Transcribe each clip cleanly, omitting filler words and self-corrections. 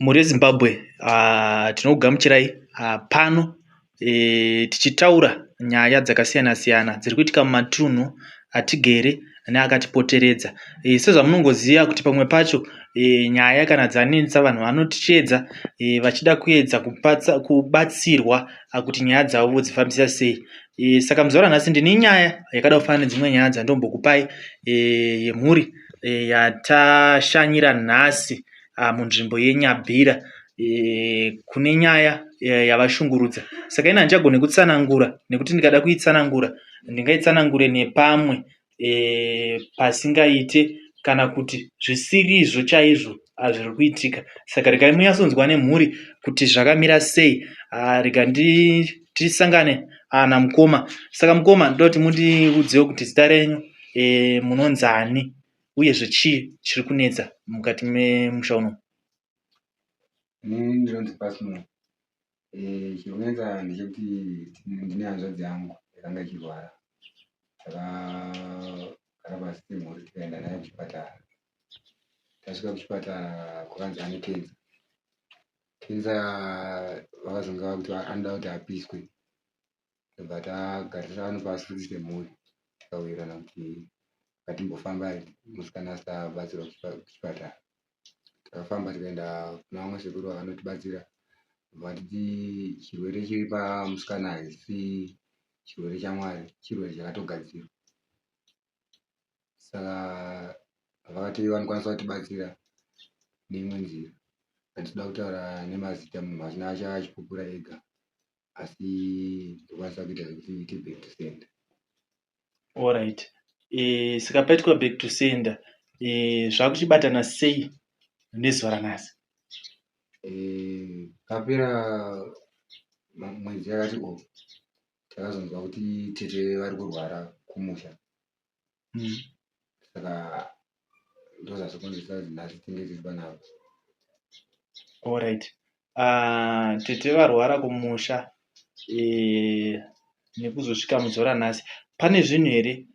Mhuri yeZimbabwe tinokugamuchirai pano tichitaura nyaya dzakasiyana siyana dziri kuitika mumatunhu atigere neakatipoteredza. Sezvamunongoziva kuti pamwe pacho nyaya kana dzanetsa vanhu vanotisheedza vachida kuedza kubatsirwa kuti nyaya dzavo vodzifambisa sei. Saka muzuva ranhasi ndine nyaya yakada kufanana nedzimwe nyaya dzandombokupai yemhuri yatashanyira nhasi munzvimbo yeNyabhira kune nyaya yavashungurudza. Saka ini handichagoni kutsanangura nekuti ndikada kuitsanangura ndingaitsanangure nepamwe pasingaite kana kuti zvisirizvo chaizvo zviri kuitika. Saka regai munyatsonzwa nemhuri kuti zvakamira sei. Rega tisangane namukoma. Saka mukoma ndoda kuti mundiudzewo kuti zita renyu munonzani uyezve chii chiri kunetsa mukati memusha uno? Inini ndinonzi Passmore. Eh, chiri kunetsa ndechekuti ndine hanzvadzi yangu yakanga ichirwara. Takagara pasi semhuri tikaenda naye kuchipatara. Tasvika kuchipatara kwakanzi ane kenza. Kenza vakazonge vakuti anoda kuti apiswe. Ndobva tagarisana pasi futi semhuri tikawirirana kuti ngatimbofambai musikana asati abatsirwa kuchipatara. Takafamba tikaenda kuna vamwe sekuru vakanotibatsira vatiti chirwere chiri pamusikana hachisi chirwere chaMwari chirwere chakatogadzirwa. Saka vakati vanokwanisa kutibatsira neimwe nzira. Handisi kuda kutaura nemazita munhu asina achachipupura ega. Asi ndokwanisa kuita zvekuti iite back to sender. Alright. Saka paitwa back to sender zvakuchibatana sei nezuva ranhasi? Papera mwedzi yakati o takazonzwa kuti tete vari kurwara kumusha. Saka ndozvazokonzeresa kuti nhasi tinge tiri panapa. Alright. Tete varwara kumusha nekuzosvika muzuva ranhasi. Pane zvinhu here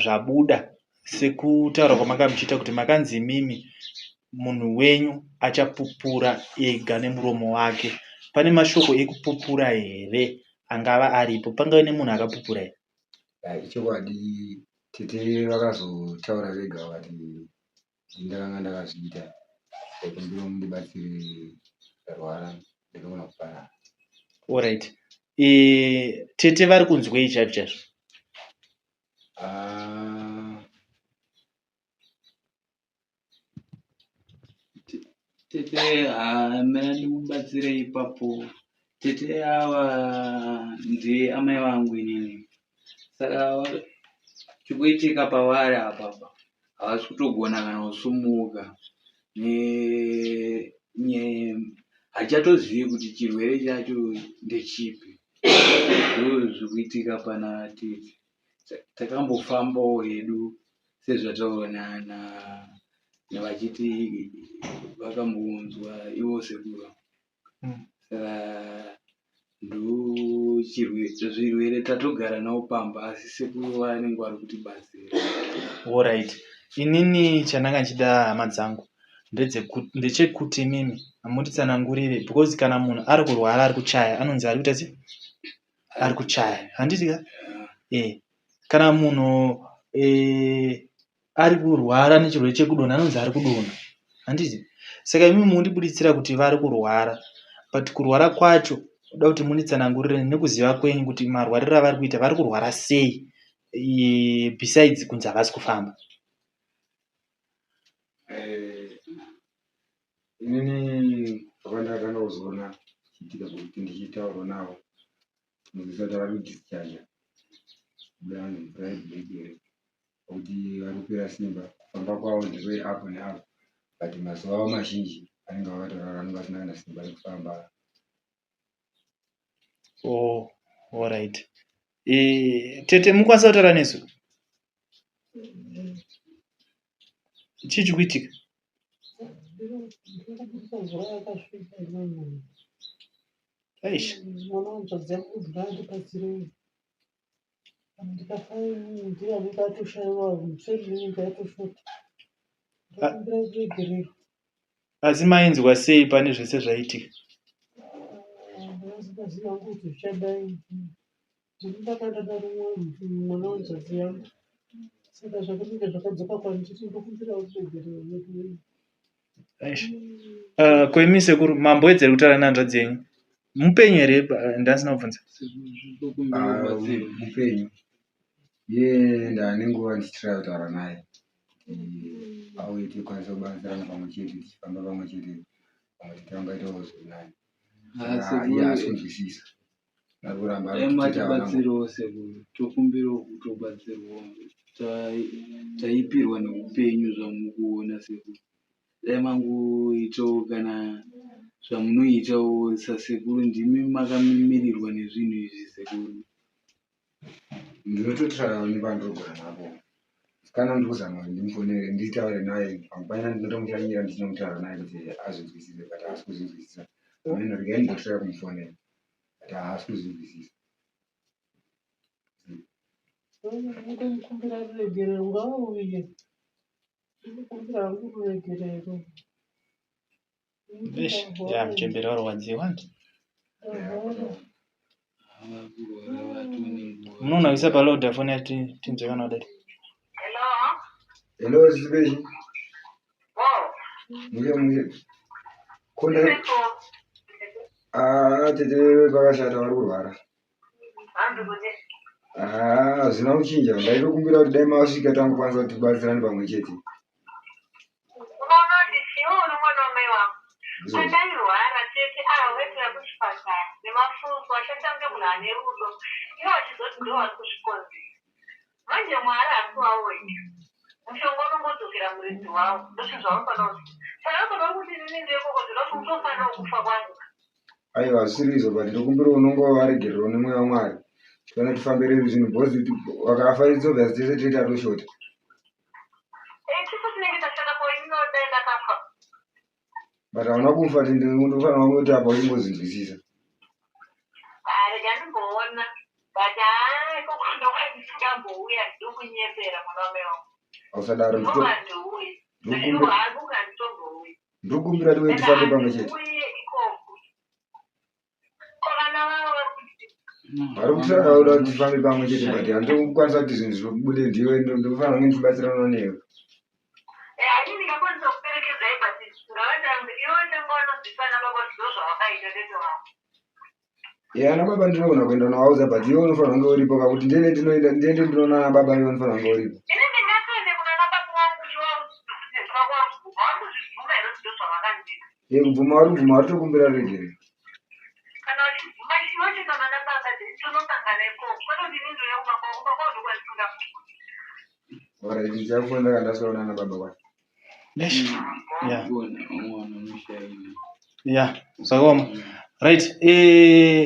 zvabuda sekutaura kwamanga muchiita kuti makanzi imimi munhu wenyu achapupura ega nemuromo wake. Pane mashoko ekupupura here angava aripo? Pangave nemunhu akapupura here? Ichokwadi tete vakazotaura vega vakati ndini ndakanga ndakazviita ndaikumbira mundibatsire ndarwara ndinogona kuparara. Alright. Tete vari kunzwei chaizvo chaizvo? Ah, Tete haa mira ndikubatsire ipapo. Tete ava ndiye amai vangu inini. Saka chikuitika pavari apa apa havasi kutogona kana kusumuka hachatozivi kuti chirwere chacho ndechipi. Ndozvikuitika pana tete. Takambofambawo hedu sezvataurwa vachiti vakambonzwa ivo sekuru. Saka ndozvirwere tatogara navo pamba asi sekuru vanenge vari kutibatsira. Alright. Inini chandanga ndichida hama dzangu ndechekuti imimi mutitsanangurire because kana munhu ari kurwara ari kuchaya anonzi ari kuita sei? Ari kuchaya. Handiti ka? Eh. Kana munhu ari kurwara nechirwere chekudonha anonzi ari kudonha. Handiti? Saka imimi mundibuditsira kuti vari kurwara but kurwara kwacho ndoda kuti munditsanangurire nekuziva kwenyu kuti marwariro avari kuita vari kurwara sei besides kunzi havasi kufamba. Inini pandakatanga kuzoona chiitika zvekuti ndichitaurwa navo munzwisisa kuti vari kudischarger kubuda vanhu mvura yeblack here kuti vari kupera simba kufamba kwavo ndekwe apo neapo but mazuva avo mazhinji anenge vakatorara vanenge vasina kana simba rekufamba. Oh, alright. Tete mukwanisa kutaura nesu? Chii chikuitika? Eish. Asi mainzwa sei pane zvese zvaitika? Ndasingazivi hangu kuti zvichadai. Ndini ndakadana rumwe mwana wenzvadzi yangu. Saka zvakanenge zvakadzoka kwandiri ndokumbirawo ruregerero veduwee. Eish. Ko imi sekuru mamboedzeri kutaura nehanzvadzi yenyu mupenyu here ndasina kubvunza? Ah, mupenyu iye ndaane nguva ndichitraya kutaura naye kuti auye tikwanise kubatsirana pamwe chete tichifamba pamwe chete pamwe tete vangaitawo zviri nani. Saka iye haasi kunzwisisa ari kuramba Dai ari kuti tete havana nguva. matibatsirawo sekuru tokumbirawo kutobatsirwawo taipirwa neupenyu zvamukuona sekuru dai mangoitawo kana zvamunoitawo sasekuru ndimi makamirirwa nezvinhu izvi sekuru. Ndinototraya nepandinogona napo kana ndiri kuzama kuti ndimufonere nditaure naye pamwe pachona ndinotomushanyira ndichinomutaura naye kuti azvinzwisise but haasi kuzvinzwisisa ameno regai ndimbotraya kumufonera but haasi kuzvinzwisisa. Ndomukumbira ruregerero ngaauye. Ndomukumbira hangu ruregerero. Eish, ya muchembere warwadziwa. Munoona kuisa paload foni yati tinzwe kana kudai. Hello. Hello, Sibeshi. Oh. Muye muye. Konda. Ah, tete pakashata vari kurwara. Ah, hazvina kuchinja. Ndaitokumbira kuti dai masvika tangokwanisa kuti tibatsirane pamwe chete. Unoona kuti iwe uri mwana wamai wangu. Pandairwara tete awetera kuchipatara nemafufu achaita kunge munhu ane rudo ivo vachizoti ndivo vari kuzvikonzera. Manje Mwari haasi wavo wega. Mushonga unongodzokera muridzi wawo. Ndozvinhu zvaunofanira kuziva. Saka unofanira kuti inini ndiye kokodzera kuti utofanira kufa kwangu. Aiwa hazvisiri izvo but ndokumbira unonga waregererwa nemweya waMwari. Tinoona tifambire zvinhu because vakafa it's obvious tese tiri tatoshota. Eh, tisu tinenge tashata ko ini dai ndakafa. But hauna kufa ndinofanira kuti apa uchimbozinzwisisa. Ah, rega ndimboona. But haa ikoko ndokwandisingambouya ndokunyepera mwana wamai wangu. Hausadaro Ndiko handiuyi. ndokumbira Hangu handitombouyi. ndokumbira tiwe tifambe pamwe chete. Handiuye ikoko. Ko vana vavo vari kuti Vari kutsvaka kuda kuti tifambe pamwe chete but handikukwanisa kuti zvinhu zvibude ndiwe ndofanira kunge ndichibatsirana newe. Eh, ini ndingakwanisa kuperekedzai but ngavatange iwe tanga wanozivana baba kuti ndozvawakaita tete wangu. Eh, ana baba ndinogona kuenda unovaudza but iwe unofanira kunge uripo kakuti ndiende ndinoenda ndiende ndinoona ana baba iwe unofanira kunge uripo. Ini ndingatoende kuna ana baba vangu ndichivaudza kuti vari kuzvibvuma here kuti ndozvavakandiita. Eh, kubvuma vari kubvuma vari tokumbira ruregerero. Kana vachibvuma iwe chienda kuna baba then tonosangana ikoko kwete kuti ini ndouya kumba kwako kumba kwako ndokwandisingakuoni. Alright, ndichakufonera kana ndasvika kuna baba kwacho. Eish, yeah. Mwana mushaina. Yeah, zvakaoma. Right,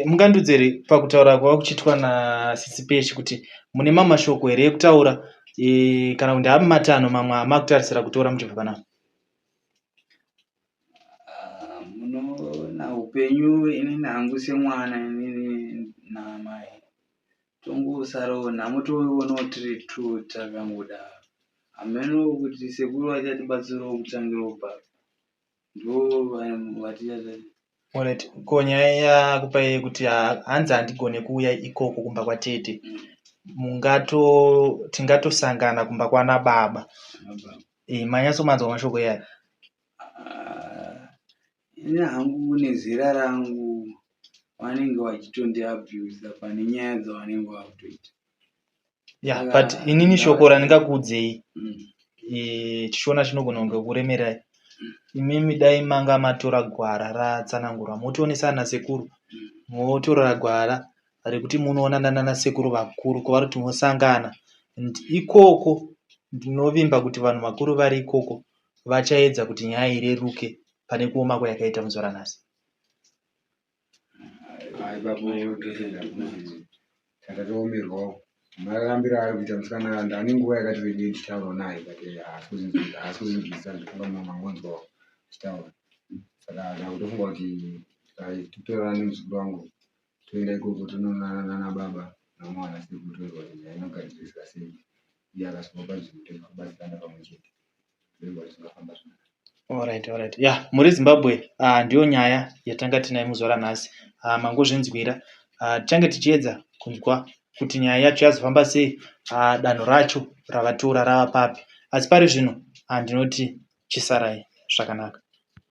mungandiudze here pakutaura kwava kuchiitwa nasisi Peshi kuti mune mamwe mashoko here ekutaura kana kuti ndeapi matanho mamwe amakutarisira kutora muchibva panapa? Ah, munoona upenyu inini hangu semwana inini namai tongosarawo nhamo toionawo tiri two takangodaro hameno kuti sekuru vachatibatsirawo kutangirawo papi ndo vatichata Alright, ko nyaya yakupai yekuti hanzi handigone kuuya ikoko kumba kwatete mungato tingatosangana kumba kwana baba. Manyatsomanzwa mashoko iyaya? Ah, ini hangu nezera rangu vanenge vachitondiabusa pane nyaya dzavanenge vakutoita. Yeah, but inini shoko randingakuudzei chishona chinogona kunge kuremerai imimi dai manga matora gwara ratsanangurwa motionesana nasekuru motora gwara rekuti munoonana nanasekuru vakuru kwavari kuti mosangana ikoko ndinovimba kuti vanhu vakuru vari ikoko vachaedza kuti nyaya ireruke pane kuoma kwayakaita muzuva ranhasi. Tatomerwawo marambiro aari kuita musikana ndane nguva yakati rebei ndichitaurawo naye but haasi kuzvinzwisisa ndifunga mumwe mangonzwawo achitaura saka ndakutofunga kuti totorana nemuzukuru wangu toenda ikoko tonoonana nana baba nevamwe vana sekuru tonzwa kuti nyaya inogadziriswa sei iye akasvika panzvimbo tobatsirana pamwe chete toimba kuti zvingafamba zvakanaka. Alright, alright. Yeah, muri Zimbabwe ndiyo nyaya yatanga tinayo muzuva ranhasi. Mangozvinzwira. Tichange tichiedza kunzwa kuti nyaya yacho yazofamba sei, danho racho ravatora rava papi. Asi pari zvino ndinoti chisarai zvakanaka.